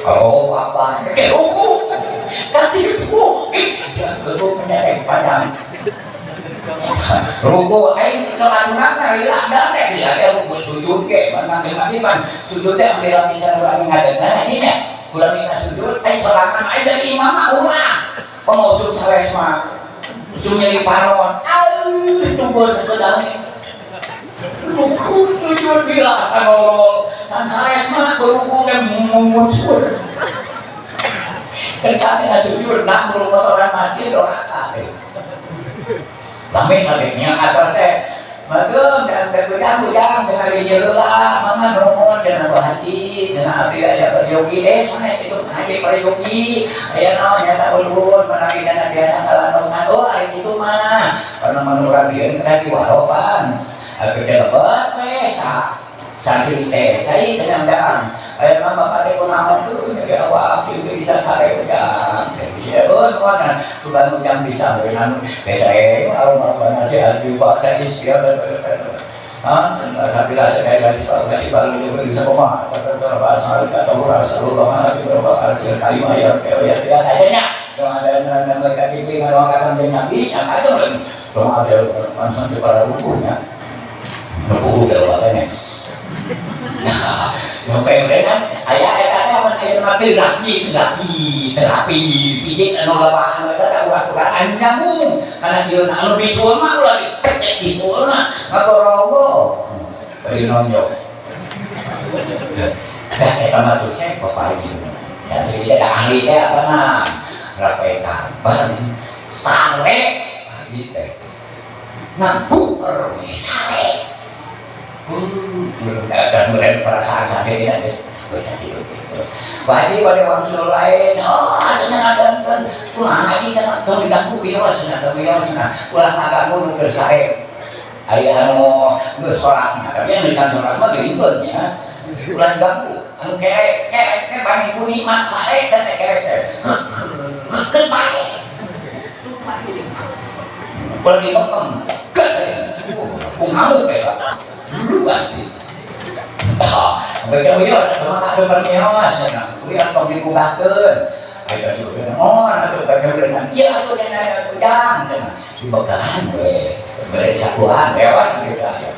Oh apa? Kayak ruku, katipu. Ruku penyakit panjang. Ruku, aing sholat sunat mah lila dan teh lila teh ruku sujud ke, mana nabi pan sujud teh ambil lapisan urang ngadegna nya. Ulah mina sujud, aing sholat mah aing jadi imam mah ulah. Pengusung sales mah usung nyeri paron. Auh, tunggu sekedang. Ruku sujud lila kanolol. Can sales mah ruku teh muncul. Ceritanya sujud nak bulu kotoran masjid doraka. Lami sampai nya atas teh. Magem dan bujang bujang cenah dijeula mama nuhun cenah Bu Haji cenah abdi aya peryogi sanes itu haji peryogi aya naon nyata ulun menawi cenah biasa ngalanongan oh ari kitu mah karena mun urang dieu kena diwaropan abdi teh lebet we sa santri teh cai cenah ujang aya mah bapak teh kunaon tuh jadi awak abdi teh bisa sare ujang teh bisa nuhun sugan ujang bisa beunang biasa almarhum nasi abdi paksa istiadat ah sabila saya kasih tahu kasih tahu itu bisa koma atau bahasa atau Rasulullah atau kalimah ya ya ya kayaknya dong ada yang mereka kiri doa kata Nabi yang ada dong ada di para rukunya ruku jawabannya yang pengen kan ayah eta teh amun aya mah terapi terapi terapi pijit anu lepahan eta teh urat-uratan nyambung karena ieu anu bisul mah ulah dipecek bisulna ngagorogo bari nonjok. Dah eta mah tuh saya bapak ibu santri tidak ahli teh apa mah rapekan bareng sare pagi teh ngaku sare dan kemudian perasaan santri tidak bisa tidur terus. Pak Haji pada wangsul lain, oh ada cenah ganteng, wah haji cenah tong diganggu bios cenah tong bios cenah, ulah ngaganggu nu keur sare. Aya anu geus salatna, tapi anu can salat mah geuingkeun nya. Ulah diganggu, anu kerek kerek teh bani ku nikmat sare teh kerek teh. Keun bae. Ulah ditekem. Ku ngamuk eta. Guru asli. Baca wios, atau mah ada permios, wios tong dibukahkeun. Ayo suruh, oh, atuh dengan, iya atuh cenah ujang cenah. Dibekalan we, bere sakuan, bewas gitu aja.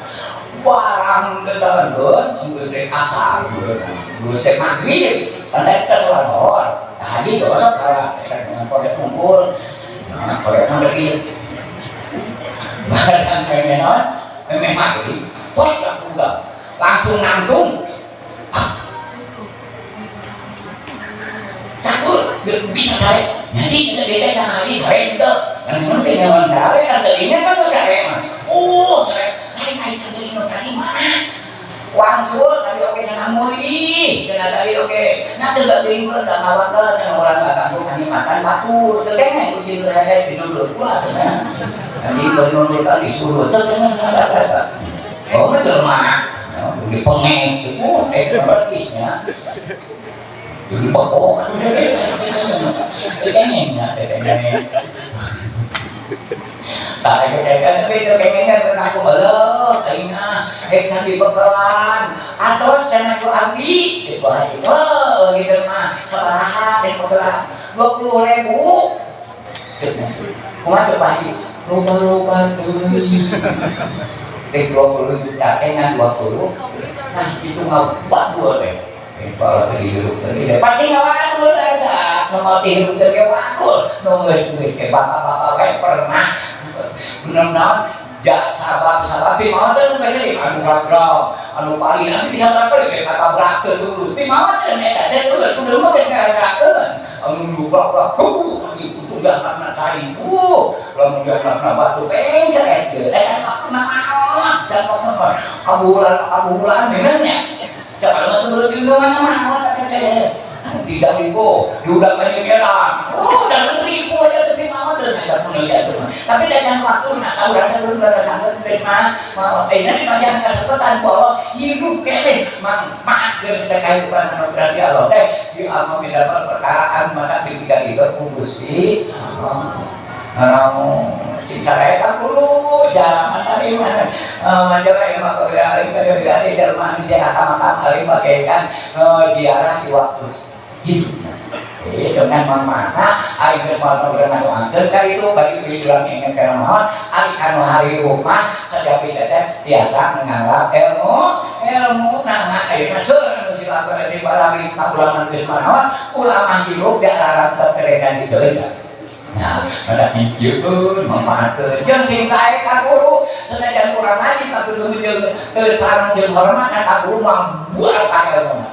Barang detakeun, geus rek asar, geus rek maghrib, pantai kita sholat zuhur, haji gosok salah, dengan korek kumpul, nah korekna berdiri. Barang memang, memang maghrib, korek langsung nangtung. Cakur bisa sare nanti cenah dia teh haji sare henteu yang penting nyaman sare kan teu ingat kan sare mah sare lain ai sare nu tadi mana wangsul tadi oke cenah muli cenah tadi oke nah teu geuing da ngawakal cenah urang ganggu kanikmatan batur teu kengeng kucing rehet diduduk ulah cenah nanti nundur ka disuruh teu kengeng oh mah jelema dipengek eh berkisnya jadi pokok kengengnya kengeng tak kengeng tapi itu kengengnya aku belok aingna hek can dibekalan atos cenah ku abdi cek haji wah gitu mah sabaraha teh bekalan 20.000 cek kumaha cek haji loba-loba teuing teh 20 juta teh ngan 20 nah kitu ngawadul teh kalau tadi hirup tadi pasti ngawadul eta nu mau dihirup teh wadul nu geus-geus ke bapak-bapak kayak pernah bener-bener jak sabab-sabab di maot teh nu geus anu ragrag anu paling nanti bisa terakhir ge kata berat teu tulus di maot teh eta teh tulus kudu mah geus ngarasakeun anu rubah kubu untung diangkatna cai lamun diangkatna batu pengser ieu eta waktu maot can waktu kabulan bener nya coba lu tuh belum dilindungan maot teh tidak ribu diudah penyegelan oh dan ribu aja tapi mau tuh ada pun jatuh tapi dan waktu nak tahu dan terus udah sanggup geus mah mau ini masih angka kesempatan ku Allah hidup keneh manfaat ke kehidupan anu berarti Allah teh di amal midamel perkaraan maka dipikir itu ku Gusti Allah sing sareka kudu jalan tadi mana manjara ilmu kabira alim kada berarti jalma anu ziarah makam alim bagaikan ziarah di waktu hidupnya. Dengan memakna ari geus moal ngadoakeun ka itu bagi urang ingin kana maot ari kanu hari rumah sadapi teh tiasa menganggap ilmu ilmu nah ayeuna seur anu silakan si balami ka ulama geus manaon ulama hirup di ararantep kerekan di jeuh. Nah, pada hijieun manfaatkeun jeung sing sae ka guru sanajan kurang ngaji tapi leuwih teu sareng jeung hormat ka guru mah bual ka ilmu.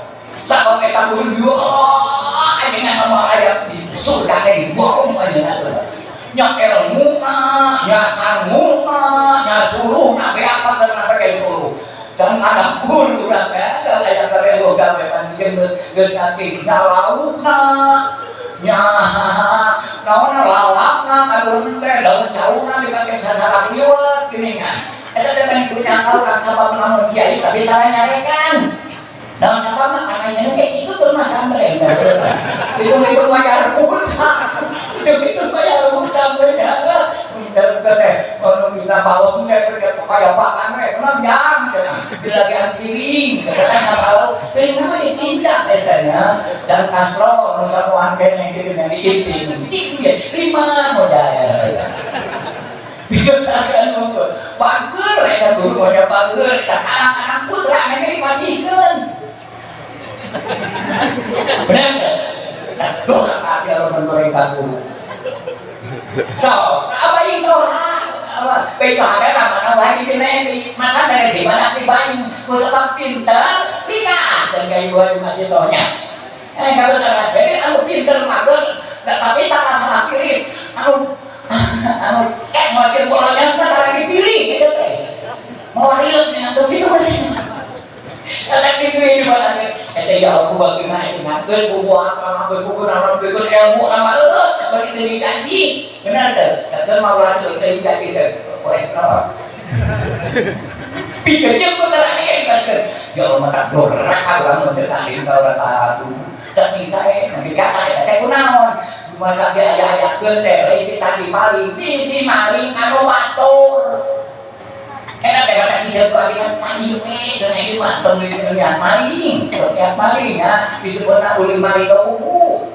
Sabab eta guru yo Allah ayeuna mah aya di surga teh diborong ayeuna teh. Nya ilmuna, nya sanguna, nya suluhna beak kana pake suluh. Can ka dapur urang teh aya kabeh gawe pan jeung geus ngarti nya laukna nya naon lalapna kadon teh daun cauna dipake sasalak liwet geuningan eta teh paling punya urang sabab namun kiai tapi tara nyarekan daun sabab mah kana nya ge kitu keur mah santren hitung-hitung bayar hutang hitung-hitung bayar hutang we nya daun teh anu dina bawang teh kaya pakan we kunaon jang cenah dilagian piring cenah bawang teuing mah dikincak eta nya can kasro nu samuan keneh kitu nya diiping cing ge lima modal eta pager eta guru mah pager eta kadang-kadang putra nya dipasihkeun bener teh duh kasih Allah menggoreng ka guru so apa yang tahu apa baik ada mana wae di di masa dari di mana di bayi ku sebab pinter tika dan kayak ibu masih taunya kalau jadi anu pinter mager tapi tak salah pilih anu anu cek ngoceh bolonya sementara dipilih gitu teh mau real atuh kitu eta dipilih di mana eta ya aku bagaimana itu geus bubuatan geus buku naon bikin ilmu nama eueuh bagi teu digaji bener teu teu mah ulah teu digaji teh kolesterol pikir jeung bener ane dipaskeun ya Allah mata doraka urang mun teu tanding ka urang ka tak sing sae nepi ka eta teh kunaon masa diayak-ayakeun teh lain tadi maling bisi maling anu batur. Enak teh kata bisa tuh adik tadi we cenah ieu mah tong dilihat maling, lihat maling ya disebutna ulil marido uhu.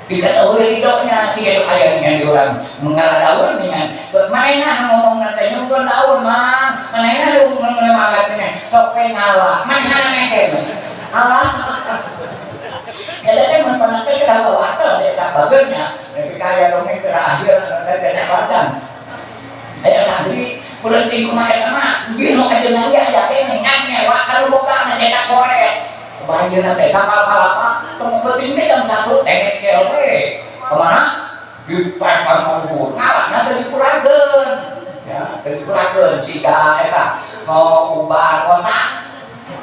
Dikata ulil ridhonya si itu aya dengan diurang mengala daun dengan manehna ngomong teh nyungkeun daun mang, manehna nu ngemagat teh sok we ngala, manehna neke. Allah. Eta teh mun pernah teh kada watel saya tak bageurnya. Nepi ka aya dongeng ke akhir teh biasa bacan. Aya santri berhenti kumaha eta mah dino ajeungan ge aya keneh ngan nyewa kanu boga na koret. Banjeuna teh kakal kalapa tong penting teh jam 1 teh kel we. Kemana? Di paekan ka luhur. Ngalana teh dikurangkeun. Ya, teh dikurangkeun siga eta mau ubar kotak.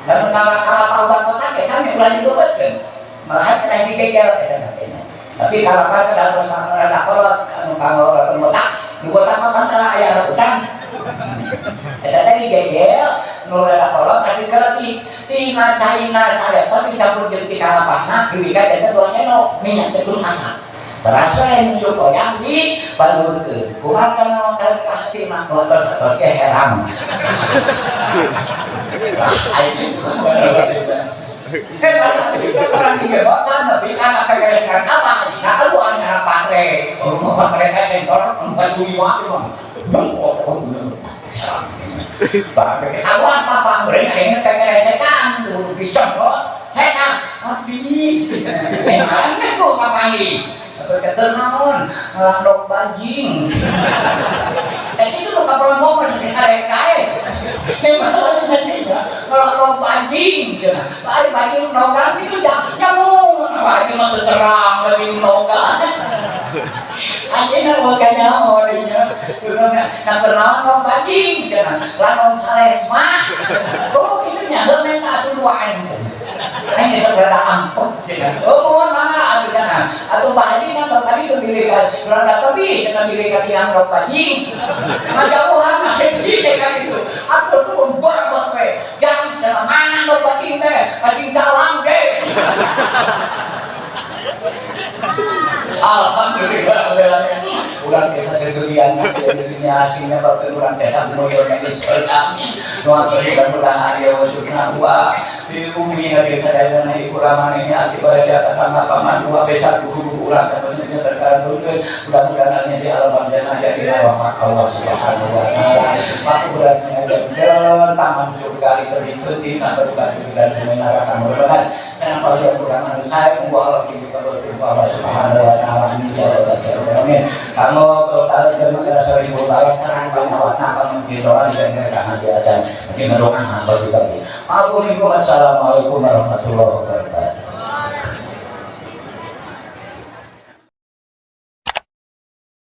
Lamun ngala kalapa ubar kotak ge sami ulah dibeubeutkeun. Malahan kena digegel eta teh. Tapi kalapa teh harus rada kolot anu kanggo botak. Nu botak mah pan aya rebutan. Eta teh digegel nu rada kolot kasih keletik tina caina saleton dicampur jeung ti kalapana diwikan janten 2 sendok minyak teh kudu masak. Beras we nuju koyang di balurkeun. Kumaha kana hasilna nu atos-atos ge herang. Lah aing masa kita orang di bebocan nepi kana kegeresan apa nah keluar anak patre. Oh, mau patre teh sensor 45 itu mah. Pak, ketahuan papa goreng ada yang kegeresekan disemprot setan abdi. Emang geus ku kapali. Atau keter naon ngalandok bajing. Itu nu kapelengkong mah sakit karek dae. Memang nantinya ngalandok bajing cenah. Bari bajing nogan itu nyamuk. Bajing mah teu terang lagi nogan. Ayeuna mah kanyaho dinya. Nah kenaon dong bajing cenah. Lanon salesma. Oh kitu nya heuh menta atuh duaan cenah. Aing geus rada ampek cenah. Oh mohon mangga atuh cenah. Atuh Bah Haji mah tadi tuh bilih rada tebih cenah bilih ka tiang dok bajing. Ngajauhan itu kan itu. Atuh tuh berbot we. Jangan cenah mana dok bajing teh? Bajing calang ge. Alhamdulillah urang desa sesulian dirinya hasilnya bakal urang desa mulyana di amin nuangkeun mudah-mudahan aya wasuna wa di bumi hadir sadayana iku manehnya akibat dia tetangga paman dua desa guru urang sampai sekarang turun mudah-mudahan di alam jannah jadi rahmat Allah Subhanahu wa taala maka urang sengaja taman surga itu dina berubah dan senengara mudah-mudahan sana kalau yang kurang anu saya tunggu Allah sing dikabulkeun ku Allah Subhanahu wa taala amin ya rabbal alamin. Kamu kalau terima seribu bayar terang banyak warna kamu doa dan mereka hajatan. Mungkin doa bagi-bagi. Assalamualaikum warahmatullahi wabarakatuh.